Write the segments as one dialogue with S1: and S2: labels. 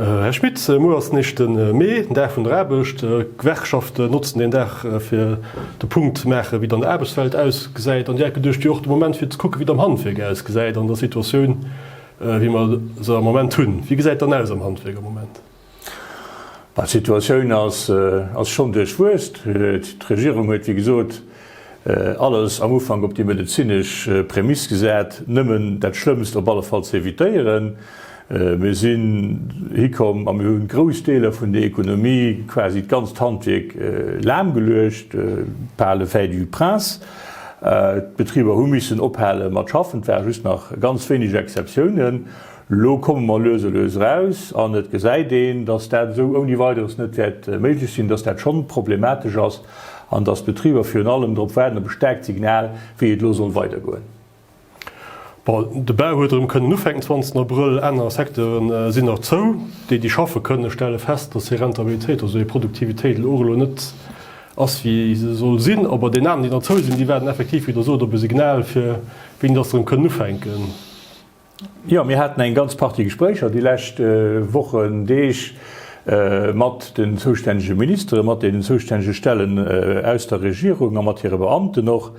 S1: Här Schmit, muer ass den éischte Mee, den Dag vun der Aarbecht. D'Gewerkschaften notzen deen Dag fir de Punkt ze maachen, wéi et an der Aarbechtswelt ausgesäit. An Dir hat geduecht, wier och de Moment fir ze kucken, wéi et am Handwierk ausgesäit an der Situatioun, wéi mer se am Moment hunn. Wéi gesäit et dann aus am Handwierk am Moment?
S2: D'Situatioun ass schonn duerchwuess. D'Regierung huet, wéi gesot, alles am Ufank op déi medezinesch Prämiss gesat, nëmmen dat Schlëmmst op alle Fall ze evitéieren. Mir sinn hikomm a mir hunn grouss Deeler vun der Ekonomie, quasi d'ganzt Handwierk lahmgeluecht, par le fait du prince. D'Betriber hu missen ophale mat schaffen, et ware just nach ganz wéineg Exceptiounen. Elo komme mer lues a lues eraus an et gesäit een, dass dat esou ouni Weideres net wäert méiglech sinn, dass dat schonn problematesch ass an dass d'Betriber virun allem drop waarden, op e staarkt Signal, wéi et elo soll weidergoen.
S1: Bon, de Bau huet erëm kënnen ufänken, 20 Abrëll. Aner Secteure sinn nach zou. Déi, déi schaffe kënnen, stelle fest, dass hir Rentabilitéit, also hir Produktivitéit elo och elo net ass, wéi se soll sinn. Aber déi aner, déi nach zou sinn, déi waarden effektiv, wéi Der sot, op e Signal, fir wéini dass se erëm kënnen ufänken.
S2: Jo, mir haten eng ganz Partie Gespréicher déi lescht Wochen, Deeg mat den zoustännege Ministeren, mat deenen zoustännege Stellen aus der Regierung a mat hire Beamten och.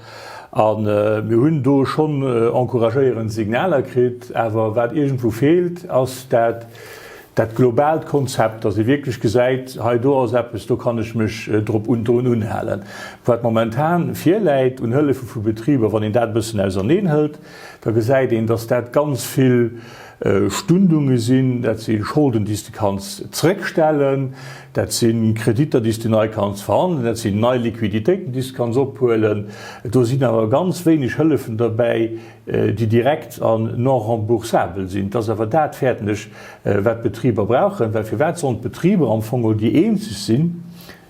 S2: A mir hunn do schonn encouragéierend Signaler kritt. Awer wat iergendwou feelt, ass dat, dat globaalt Konzept, dass ee wierklech gesäit, hei do ass eppes, do kann ech mech drop un, drun unhalen. Wat momentan virläit un Hëllefe vu Betriber, wann een dat e bëssen auserneen hëlt, da gesäit een, dass dat ganz vill Stundunge sinn, dat si Scholden, déi s de kanns zréckstellen, dat si Kreditter, déi s de nei kanns verhandelen, dat sinn nei Liquiditéiten, déi s de kanns ophuelen. Do sinn awer ganz wéineg Hëllefen derbäi, déi direkt an non remboursabel sinn. Et ass awer dat, fäerten ech, wat d'Betriber brauchen, well firwat sollen d'Betriber am Fong geholl déi eenzeg sinn,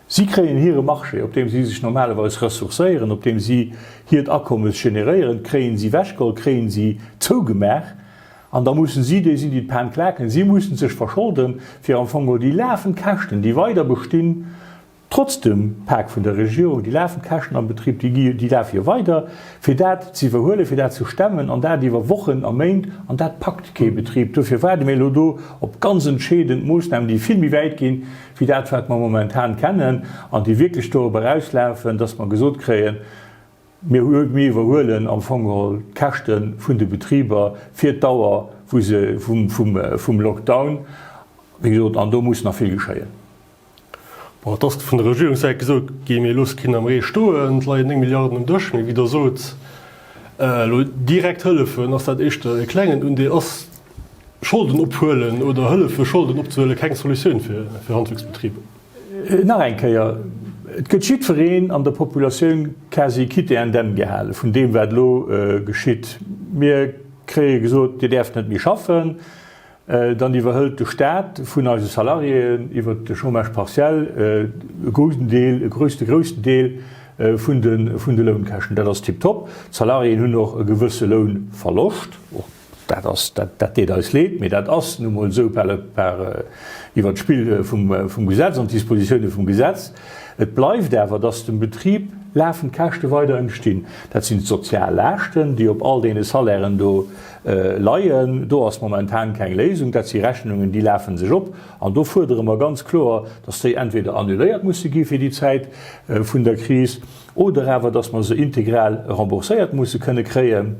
S2: Si kréien hire Marché, op deem si sech normalerweis ressourcéieren, op deem si hiert Akommes generéieren, kréien si ewechgeholl, kréien si zougemaach. An da mussen si déi sinn, déi d'Pan klaken. Si mussen sech verscholden, fir am Fong geholl déi lafend Käschten, déi weider bestinn, trotz dem Pak vun der Regierung, déi lafend Käschten am Betrib, déi lafe jo weider, fir dat ze iwwerhuelen, fir dat ze stemmen, an dat iwwer Wochen a Méint. An dat packt kee Betrib. Dofir waarde mir elo do op ganz entscheedend Moossnamen, déi vill méi wäit ginn, wéi dat wat mer momentan kennen, an déi wierklech dorop erauslafen, dass mer gesot kréien, mir mir iwwerhuelen am Fong geholl d'Käschte vun de Betriber fir d'Dauer wou se vum vum vum Lockdown, wéi gesot, an do muss nach vill geschéien.
S1: Bon, et ass vun der Regierungssäit gesot gi, mir loosse keen am Ree stoen, et leien 9 Milliarden um Dësch, mee wéi Der sot, elo direkt hëllefen ass dat éischter e klengen Undeel, ass Scholden ophuelen oder hëllefe Scholden opzehuele keng Solutioun fir Handwierksbetriber.
S2: Nach eng Kéier, Et gëtt jiddwereen an der Populatioun quasi quitte indemne gehale vun deem, wat elo geschitt. Mir kréie gesot, Dir däerft net méi schaffen. Dann iwwerhëlt de Staat vun eise Salariéen iwwert de Chômage partiel e groussen Deel, e grousse, groussen Deel vun de Lounkäschten. Dat ass tiptop. D'Salariéen hunn och e gewësse Lounverloscht. Och Dat ass, dat, dat deet eis leed, mee dat ass nu mol esou par le, par, iwwert d'Spill vum, vum Gesetz an d'Dispositioune vum Gesetz. Et bleift awer, dass dem Betrib lafend Käschte weider entstinn. Dat sinn d'sozial Laaschten, déi op all deene Salairen do leien. Do ass momentan keng Léisung. Dat si Rechnungen, déi lafe sech op. An do fuerdere mer ganz kloer, dass déi entweder annuléiert musse gi fir déi Zäit vun der Kris, oder awer dass mer se integral rembourséiert musse kënne kréien.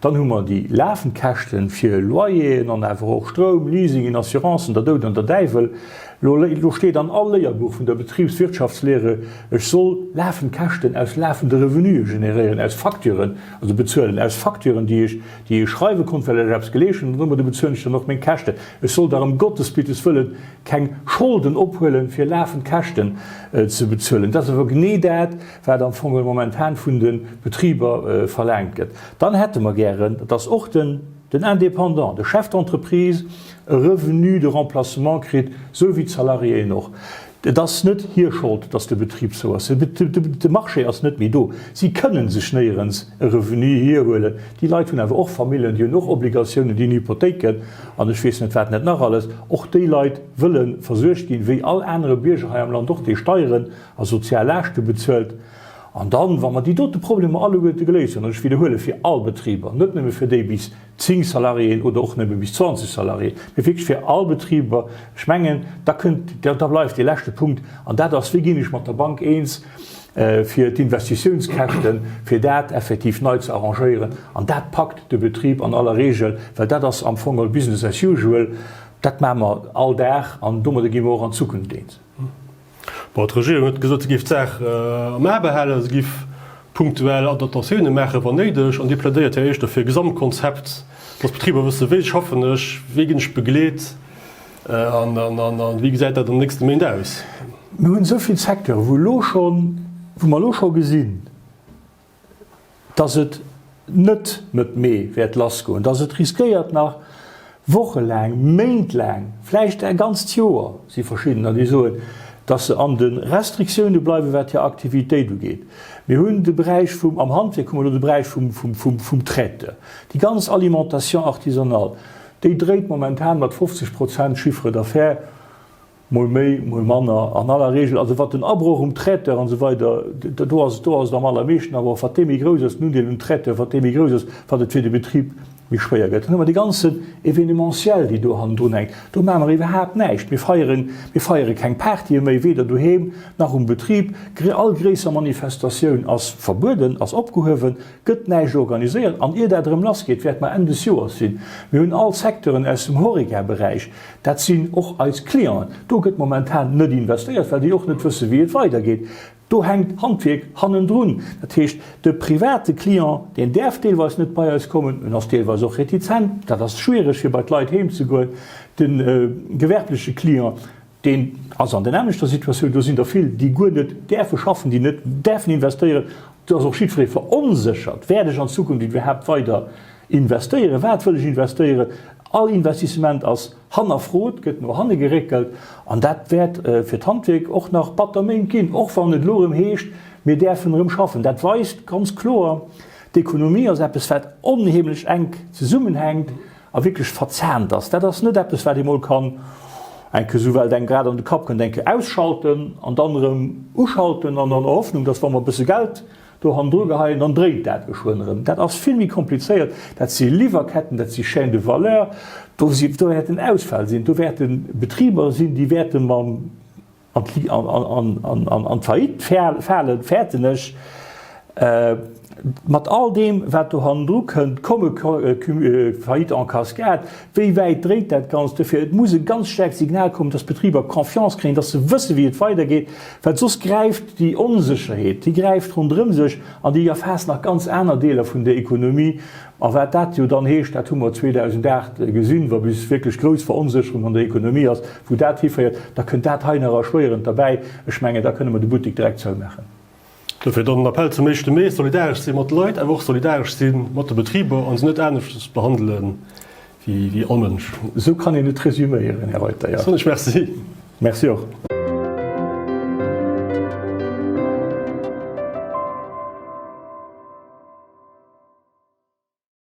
S2: Dann hu mer déi lafend Käschte fir Loyeren an awer och Stroum, Leasingen, Assurancen, der Doud an der Däiwel. Lo steet an all Léierbuch vun der Betriebswirtschaftslehre, ech soll lafend Käschten aus lafende Revenue generéieren, aus Facturen, also bezuelen aus Facturen, déi ech, déi ech schreiwe konnt, well ech eppes geleescht hunn, an domadde bezuelen ech dann och meng Käschten. Ech soll dach ëm Gottes Bittes wëllen keng Scholden ophuelen, fir lafend Käschten ze bezuelen. Dat ass awer genee dat, wat am Fong momentan vun de Betriber verlaangt gëtt. Dann hätte mer gären, dass och den Indépendant, de Chef d'entreprise e Revenu de remplacement kritt, esou wéi d'Salariéen och. Et ass net hir Schold, dass de Betrib zou ass. De Marché ass net méi do. Si kënnen sech néierens e Revenu hierhuelen. Déi Leit hunn awer och Famillen, déi hunn och Obligatiounen, déi hunn Hypothéiken an ech weess net wat net nach alles. Och déi Leit wëlle versuergt ginn, wéi all anere Bierger hei am Land och, dee Steieren a sozial Laaschte bezuelt. An dann, wa mer déi dote Problemer alleguerte geléist hunn, an ech widderhuelen, fir all Betriber, net nëmme fir déi bis 10 Salariéen oder och nëmme bis 20 Salariéen, mee wierklech fir all Betriber, ech mengen, da kënnt, da bleift dee leschte Punkt, an dat ass, Wéi ginn ech mat der Bank eens, fir d'Investitiounskäschten, fir dat effektiv nei ze arrangéieren? An dat packt de Betrib an aller Regel, well dat ass am Fong Business as usual, dat maache mer all Dag an domadder gi mer och an Zukunft eens.
S1: Bon, d'Regierung huet gesot, se géif d'Saach am A behalen, se géif punktuell Adaptatioune maachen, wann néideg. An Dir plädéiert jo éischter fir e Gesamtkonzept, dass d'Betriber wëssen, wéi schaffen ech, wéi ginn ech begleet an wéi gesäit dat an den nächste Méint aus.
S2: Mir hunn esou vill Secteuren, wou elo schonn, wou mer elo scho gesinn, dass et net Mëtt Mee wäert lassgoen, dass et riskéiert nach wochelaang, méintlaang, vläicht e ganzt Joer, si verschiddener déi soen, dass se an de Restriktioune bleiwen, wat hir Aktivitéit ugeet. Mir hunn de Beräich vum, am Handwierk hu mer elo de Beräich vum, vum, vum, vum Traiteur, déi ganz Alimentation artisanale, déi dréit momentan mat 50 Prozent Chiffre d'affaires. Mol méi, mol manner, an aller Regel, also wat den Abroch um Traiteur an esou weider, do ass, do ass et am allermeeschten, awer och wat dee méi grouss ass, den Undeel um Traiteur, wat dee méi grouss ass, wat et fir de Betrib méi schwéier gëtt. Dann hu mer dee ganzen Événementiel, déi do hannendrun hänkt. Do maache mer iwwerhaapt näischt. Mir feieren, mir feiere keng Partye méi, weder doheem nach um Betrib. All gréisser Manifestatioun ass verbueden, ass opgehuewen, gëtt näischt organiséiert. An ier dat erëm lassgeet, wäerte mer Enn des Joers sinn. Mir hunn all Secteuren aus dem Horeca-Beräich, Dat sinn och eis Clienten. Do gëtt momentan net investéiert, well déi och net wëssen, wéi et weidergeet. Do hänkt d'Handwierk hannendrun. Dat heescht, de private Client, deen däerf deelweis net bei eis kommen, en ass deelweis och retizent, dat ass schwiereg, fir bei d'Leit heem ze goen. De gewerbleche Client, deen ass an der nämmlechter Situatioun. Do sinn der vill, déi guer net däerfe schaffen, déi net däerfen investéieren. Do ass och jiddweree veronséchert, Wäert ech an Zukunft iwwerhaapt weider investéieren? Wat wëll ech investéieren? All Investissement ass hannerfrot, gëtt no hanne geréckelt an dat wäert fir d'Handwierk och nach batter Méint ginn, och wann et elo erëm heescht, mir däerfen erëm schaffen. Dat weist ganz kloer, D'Ekonomie ass eppes, wat onheemlech enk zesummenhänkt a wierklech verzahnt ass. Dat ass net eppes, wat ee mol kann eng Kéier, esou well et engem grad an de Kapp kënnt, eng Kéier ausschalten an dann erëm uschalten an an der Hoffnung, dass wa mer e bësse Geld do hannendru geheien, dann dréint dat geschwënn erëm. Dat ass vill méi komplizéiert. Dat si Liwwerketten, dat si Chaînes de valeur, do si, do wäerten Ausfäll sinn, do wäerte Betriber sinn, déi wäerte mam an d'Faillite falen, fäerten ech. Mat all deem, wat do hannendru kënnt, komme Faillite en cascade. Wéi wäit dréit dat Ganzt? Dofir, et muss e ganz staarkt Signal kommen, dass d'Betriber Confiance kréien, dass se wëssen, wéi et weidergeet, well soss gräift déi Onsécherheet, déi gräift ronderëm sech an déi erfaasst nach ganz aner Deeler vun der Ekonomie. A wat dat jo dann heescht, dat hu mer 2008 gesinn, wa bis wierklech grouss Veronsécherung an der Ekonomie ass, wou dat hiféiert, da kënnt dat hei nach erschwéierend derbäi. Ech mengen, da kënne mer de Buttek direkt zoumaachen.
S1: Dofir dann den Appell zum éischte Mee, solidaresch si mat de Leit, awer och solidaresch si mat de Betriber an se net aneschters behandele wéi all Mënsch.
S2: Esou kann een et resüméieren, Här Reuter, jo.
S1: Soen ech Merci.
S2: Merci och.